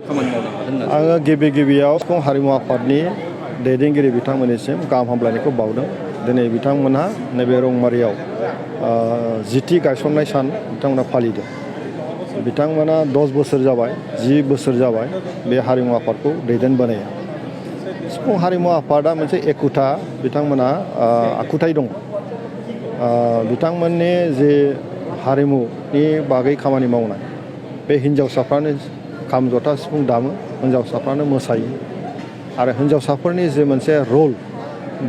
आङो गिबियाव सिफुं हारिमु आफादनि दैदेनगिरि बिथांमोननिसिम गाहाम हामलायनायखौ बावदों। दिनै बिथांमोनहा नैबे रौमारियाव 10थि गायसननाय सान बिथांमोना फालिदों। बिथांमोना 10 बोसोर जाबाय, 10 बोसोर जाबाय बे हारिमु आफादखौ दैदेनबोनाया। सिफुं हारिमु आफादा मोनसे एखुथा बिथांमोना आखुथाय दं। बिथांमोननि जे हारिमुनि बागै खामानि मावनाय, बे हिन्जावसाफ्रानो खाम जथा सिफुं दामो, हिन्जावसाफ्रानो मोसायो आरो हिन्जावसाफोरनि जे मोनसे रल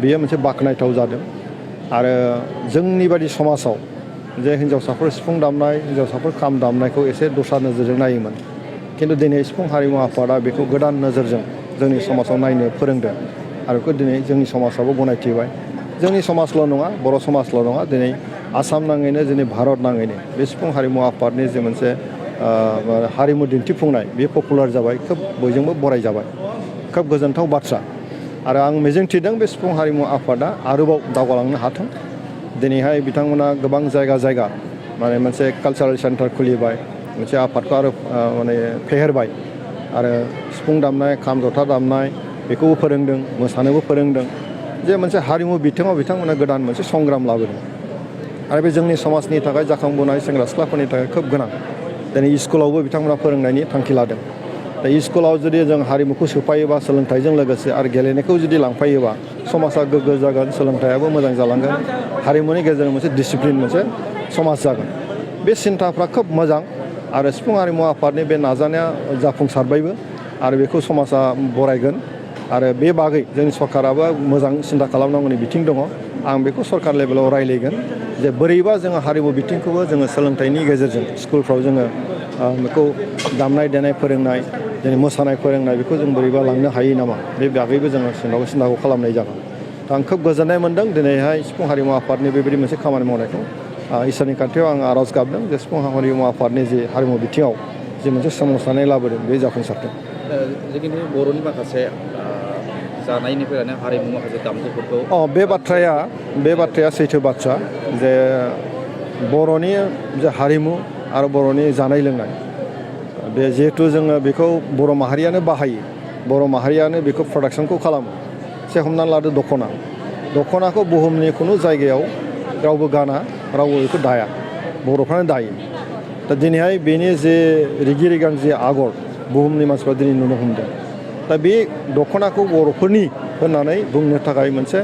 बेयो मोनसे बाख्नायथाव जादों। आरो जोंनि बादि समाजाव जे हिन्जावसाफोर सिफुं दामनाय, हिन्जावसाफोर खाम दामनायखौ एसे दस्रा नोजोरजों नायोमोन, खिन्थु दिनै सिफुं हारिमु आफादा बेखौ गोदान नोजोरजों जोंनि समाजाव नायनो फोरोंदों आरो बेखौ दिनै जोंनि समाजावबो गनायथिबाय। जोंनि समाजल' नङा, बर' समाजल' नङा, दिनै आसाम नाङैनो जोंनि भारत नाङैनो बे सिफुं हारिमु आफादनि जे मोनसे हारिमु दिन्थिफुंनाय बे पपुलार जाबाय, खोब बयजोंबो बरायजाबाय, खोब गोजोनथाव बाथ्रा। आरो आं मिजिंथिदों बे सिफुं हारिमु आफादा आरोबाव दावगालांनो हाथों। दिनैहाय बिथांमोना गोबां जायगा मोनसे कालचारेल सेन्टार खुलिबाय, मोनसे आफादखौ आरो फेहेरबाय आरो सिफुं दामनाय, खाम जथा दामनाय बेखौबो फोरोंदों, मोसानोबो फोरोंदों। जे मोनसे हारिमु बिथिङाव बिथांमोना गोदान मोनसे संग्राम लाबोदों आरो बे जोंनि समाजनि थाखाय जाखांबोनाय सेंग्रा सिख्लाफोरनि थाखाय खोब गोनां। दिनै स्कुलावबो बिथांमोना फोरोंनायनि थांखि लादों। दा स्कुलाव जुदि जों हारिमुखौ सोफायोबा सोलोंथाइजों लोगोसे आरो गेलेनायखौ जुदि लांफायोबा समाजा गोग्गो जागोन, सोलोंथाइयाबो मोजां जालांगोन, हारिमुनि गेजेरजों मोनसे डिसिप्लिन मोनसे समाज जागोन। बे सिन्थाफ्रा खोब मोजां आरो सिफुं हारिमु आफादनि बे नाजानाया जाफुंसारबायबो आरो बेखौ समाजा बरायगोन। आरो बे बागै जोंनि सरकाराबो मोजां सिन्था खालामनांगौनि बिथिं दङ। आं बेखौ सरकार लेभेलाव रायलायगोन जे बोरैबा जोङो हारिमु बिथिंखौबो जोङो सोलोंथाइनि गेजेरजों स्कुलफ्राव जोङो बेखौ दामनाय देनाय फोरोंनाय, दिनै मोसानाय फोरोंनाय बेखौ जों बोरैबा लांनो हायो नामा, बे बागैबो जोङो सिन्थाखौ खालामनाय जागोन। दा आं खोब गोजोननाय मोनदों दिनैहाय सिफुं हारिमु आफादनि बेबायदि मोनसे खामानि मावनायखौ। इसोरनि खाथियाव आं आर'ज गाबदों जे सिफुं हारिमु आफादनि जे हारिमु बिथिङाव जे मोनसे सोमावसारनाय लाबोदों बे जाफुंसारथों। जोंनि बर'नि माखासे जानायनिफ्राय लानानै हारिमु माखासे दामजुफोरखौ बे बाथ्राया सैथो बाथ्रा जे बर'नि जे हारिमु आरो बर'नि जानाय लोंनाय, बे जिहेथु जोङो बेखौ बर' माहारियानो बाहायो, बर' माहारियानो बेखौ प्रडाक्सनखौ खालामो। हमनानै लादो दख'नाखौ बुहुमनि खुनु जायगायाव रावबो गाना, रावबो बेखौ दाया, बर'फ्रानो दायो। दा दिनैहाय बेनि जे रिगि रिगां जे आगर बुहुमनि मानसिफ्रा दिनै नुनो हमदों। दा बे दख'नाखौ बर'फोरनि होननानै बुंनो थाखाय मोनसे